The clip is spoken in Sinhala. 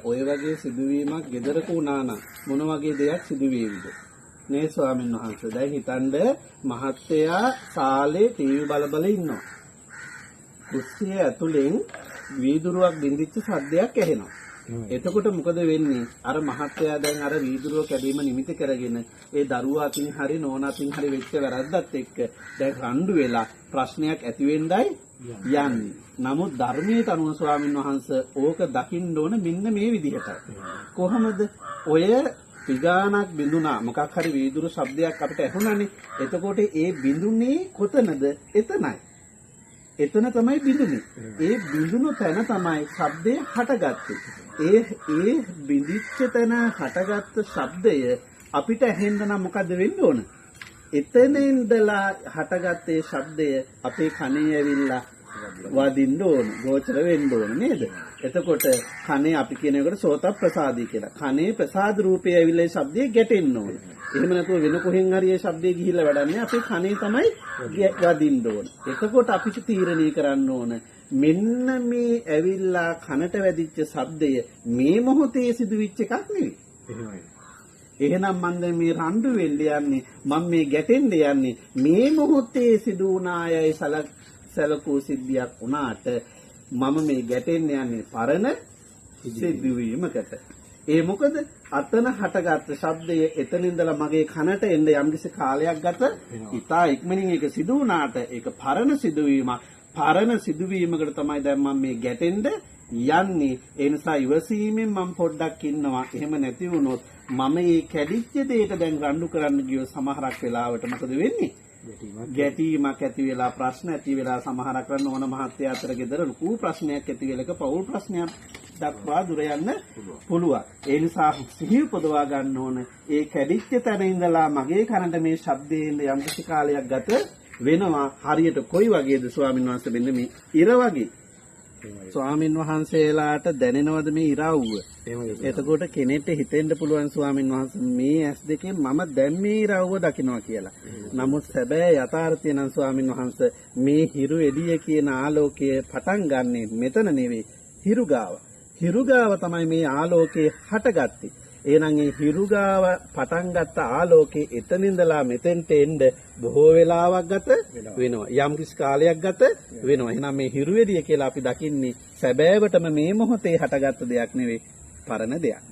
ඔය වගේ සිදුවීමක් ගෙදරක වුණා නම් මොන වගේ දෙයක් සිදු වේවිද? නේ ස්වාමීන් වහන්සේ. දැන් හිතන්න මහත්තයා සාලේ ටීවී බල බල ඉන්නවා. කුස්සිය ඇතුලෙන් වීදුරුවක් බින්දිච්ච සද්දයක් ඇහෙනවා. එතකොට මොකද වෙන්නේ? අර මහත්තයා දැන් අර වීදුරුව කැඩීම නිමිති කරගෙන ඒ දරුවා අතින් හරි නෝනා අතින් හරි වෙච්ච වැරද්දත් එක්ක දැන් රණ්ඩු වෙලා ප්‍රශ්නයක් ඇති වෙන්නයි යන්නේ. නමුත් ධර්මයේ අනුව ස්වාමින් වහන්සේ ඕක දකින්න ඕන මෙන්න මේ විදිහටයි. කොහොමද? ඔය පිගානක් බිඳුනා මොකක් හරි වීදුරු ශබ්දයක් අපිට ඇහුණානේ. එතකොට ඒ බිඳුනේ කොතනද? එතනයි. එතන තමයි බිඳුනේ. ඒ බිඳුණු තැන තමයි ශබ්දය හටගත්තේ. ඒ ඒ බිඳිච්ච තැන හටගත්ත ශබ්දය අපිට ඇහෙන්න නම් මොකද වෙන්න ඕන? එතන ඉඳලා හටගත්ත ඒ ශබ්දය අපේ කනේ ඇවිල්ලා වදින්න ඕන, ගෝචර වෙන්න ඕන නේද? එතකොට කනේ අපි කියන එකට සෝත ප්‍රසාදී කියලා. කනේ ප්‍රසාද රූපය ඇවිල්ලා ඒ ශබ්දය ගැටෙන්න ඕන. එහෙම නැතුව වෙන කොහෙන් හරි ඒ ශබ්දය ගිහිල්ලා වැඩක් නෑ. අපේ කනේ තමයි වදින්න ඕන. එතකොට අපිට තීරණය කරන්න ඕන මෙන්න මේ ඇවිල්ලා කනට වැදිච්ච ශබ්දය මේ මොහොතේ සිදුවිච්ච එකක් නෙවෙයි. එහෙමයි. එහෙනම් මං දැන් මේ රණ්ඩු වෙන්න යන්නේ, මං මේ ගැටෙන්න යන්නේ මේ මොහොතේ සිදු වුණායයි සැලකූ සිද්ධියක් වුණාට මම මේ ගැටෙන්න යන්නේ පරණ සිදුවීමකට. ඒ මොකද අතන හටගත්ත ශබ්දය එතන ඉඳලා මගේ කනට එන්න යම්කිසි කාලයක් ගත ඉතා ඉක්මනින් ඒක සිදු වුණාට ඒක පරණ සිදුවීමක්. පරණ සිදුවීමකට තමයි දැන් මම මේ ගැටෙන්න යන්නේ. ඒ නිසා ඉවසීමෙන් මම පොඩ්ඩක් ඉන්නවා. එහෙම නැති වුණොත් මම මේ කැඩිච්ච දෙයට දැන් රණ්ඩු කරන්න ගියොත් සමහරක් වෙලාවට මොකද වෙන්නේ? ගැටීමක් ඇති වෙලා ප්‍රශ්න ඇති වෙලා සමහරක් කරන්න ඕන මහත්තයා අතර ගෙදර ලොකු ප්‍රශ්නයක් ඇති වෙලක පෞල් ප්‍රශ්නයක් දක්වා දුර යන්න පුළුවන්. ඒ නිසා සිහිය උපදවා ගන්න ඕන. ඒ කැඩිච්ච තැන ඉඳලා මගේ කනට මේ ශබ්දයෙන් යම්කිසි කාලයක් ගත වෙනවා. හරියට කොයි වගේද ස්වාමීන් වහන්සේ? මෙන්න මේ ඉර වගේ. ස්වාමින් වහන්සේලාට දැනෙනවද මේ ඉරව්ව? එතකොට කෙනෙක්ට හිතෙන්න පුළුවන් ස්වාමින් වහන්සේ මේ ඇස් දෙකෙන් මම දැන් මේ ඉරව්ව දකිනවා කියලා. නමුත් සැබෑ යථාර්ථය නම් ස්වාමින් වහන්සේ මේ හිරු එළිය කියන ආලෝකය පටන් ගන්නෙ මෙතන නෙවෙයි, හිරුගාව. හිරුගාව තමයි මේ ආලෝකය හටගත්තේ. එහෙනම් ඒ හිරුගාව පටන් ගත්ත ආලෝකේ එතන ඉඳලා මෙතෙන්ට එන්න බොහෝ වෙලාවක් ගත වෙනවා. යම් කිසි කාලයක් ගත වෙනවා. එහෙනම් මේ හිරු එළිය කියලා අපි දකින්නේ සැබෑවටම මේ මොහොතේ හටගත්ත දෙයක් නෙවෙයි, පරණ දෙයක්.